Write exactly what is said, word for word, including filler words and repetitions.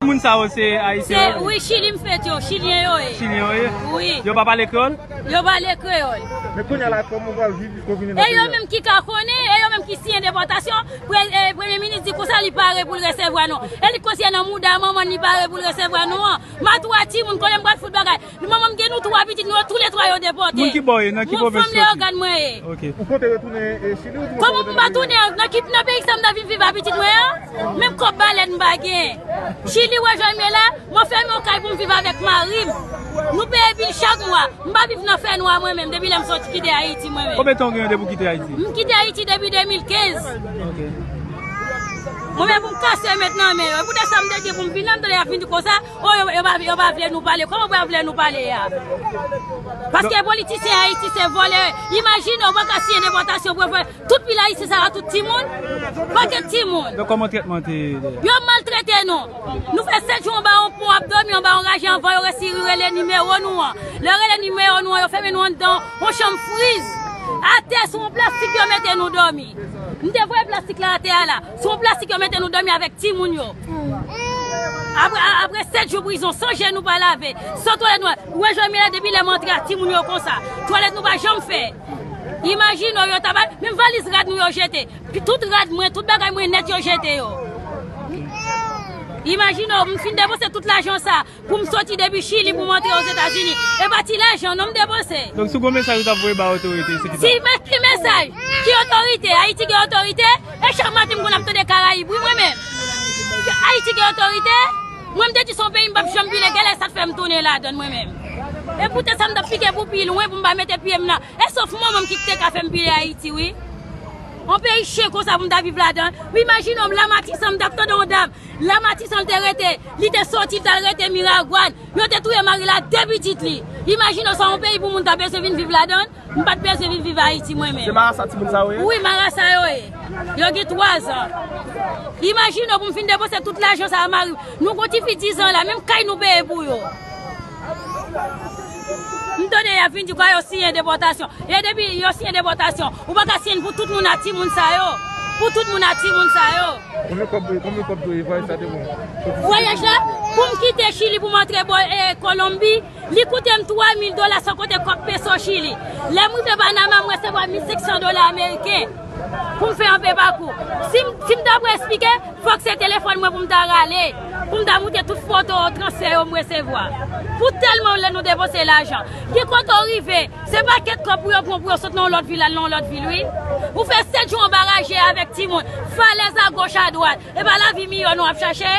Moun sa yo se Ayisyen yo? Wi, Chili m fèt yo, Chilyen yo ye. Chilyen yo ye? Wi. Yo pa pale kreyòl? Yo pale kreyòl. Men kounye a la, kòman w pral viv jiske w vini nan peyi a? E yo menm ki ka konnen, e yo menm ki siyen depòtasyon, pre- e, premye minis di konsa li pare pou l resevwa nou. E li konsènan mouda manman li pare pou l resevwa nou an. M a twa timoun, konnen m pral fout bagay. Manman m gen nou twa pitit, nou yo toulètwa yo depòte. Moun ki bò w ye? Nan ki pwovens ou soti? Mwen fanm Leyogàn mwen ye. Ok. Ou konte retounen, e, Chili ou di w konte retounen? Mwen pa tounen nan ki, nan peyi sa m ta vin viv a pitit mwen an. Menm kòb balèn m pa gen. Chili w wè jan m ye la, mwen fèmen yon kay pou m viv avèk mari m. Nou peye bil chak mwa. M pa viv nan fènwa mwen menm, depi lè m soti kite Ayiti mwen menm. Konbyen tan w gen depi w kite Ayiti? M kite Ayiti depi de mil kenz. Ok. Mwen menm pou m kase mèt nan men yo. E poutèt sa m te gen pou m vin la, m tande y ap vin di konsa, o, yo, yo pa, yo pa vle nou pale. Kòman yo pa vle nou pale a? Paske politisyen Ayiti se vòlè. Imajine w pa ka siyen depòtasyon pou yo fè tout pil Ayisyen sa yo, tout timoun. Pakèt timoun. Donk, kòman trètman te ye? Yo maltrete nou. Nou fè sèt jou anba yon pon ap dòmi anba yon raje anvan yo resi rele nimewo nou an. Lè yo rele nimewo nou an, yo fèmen nou anndan yon chanm friz. Atè sou yon plastik yo mete nou dòmi. M te voye plastik la atè a la. Sou yon plastik yo mete nou dòmi avèk timoun yo. Apre, a- apre sèt jou prizon, san je nou pa lave, san twalèt nou. Ou wè jan m ye la, depi lè m antre a timoun yo konsa. Twalèt nou pa janm fè. Imajine w, yo ta ba, menm valiz rad nou yo jete. Pi tout rad mwen, tout bagay mwen nèt yo jete yo. Imajine w, m fin depanse tout lajan sa pou m soti depi Chili pou m antre Ozetazini. E pa ti lajan non m depanse. Donk, si w gen yon mesaj ou t ap voye ba otorite, se ki sa? Si, men ki mesaj? Ki otorite? Ayiti gen otorite? E chak maten m konn ap tande Karayib, wi, mwen menm. Ayiti gen otorite? Mwen, m te di se yon peyi m p ap janm vile, genlè sa t fè m tounen ladan l mwen menm. E poutèt sa m t ap pike pou pi lwen pou m pa mete pye m nan. E sof manman m ki te ka fè m pile Ayiti, wi. Yon peyi chen konsa pou m ta viv ladan l. Wi, imajine w, la Matisan, m t ap tande yon dam. La Matisan, l te rete, li te soti, l t al rete Miragwàn. Yo te touye mari l ak de pitit li. Imajine w, sa yon peyi pou moun ta bezwen vin viv ladan l. M pa t bezwen vin viv Ayiti, mwen menm. Se marasa timoun sa yo ye? Wi, marasa yo ye. Yo gen twa zan. Imajine w, pou m fin depanse tout lajan sa a, mari m. Nou gon tifi diz an la, menm kay nou peye pou yo. M tande y ap vin di kwa yo siyen depòtasyon. E depi yo siyen depòtasyon, ou pa ka siyen pou tout moun a timoun sa yo. Pou tout moun a timoun sa yo. Konbyen kòb, konbyen kòb dwe vwayaj sa te bon? Vwayaj la, pou m kite Chili, pou m antre bò, e, Kolonbi, li koute m twa mil dola san konte kòb peso Chili. Lè m rive Panama, m resevwa mil senk san dola ameriken pou m fè anpe pakou. Si m, si m ta pou eksplike, fòk se telefòn mwen pou m ta rale, pou m ta moute tout foto transfè yo m resevwa. Pou tèlman lè nou depanse lajan. Gen kote w rive, se pakèt kòb pou yo pran pou yo sot nan yon lòt vil al nan yon lòt vil, wi. Ou fè sèt jou anba raje avèk timoun, falèz agoch adwat. E pa lavi miyò nou ap chache?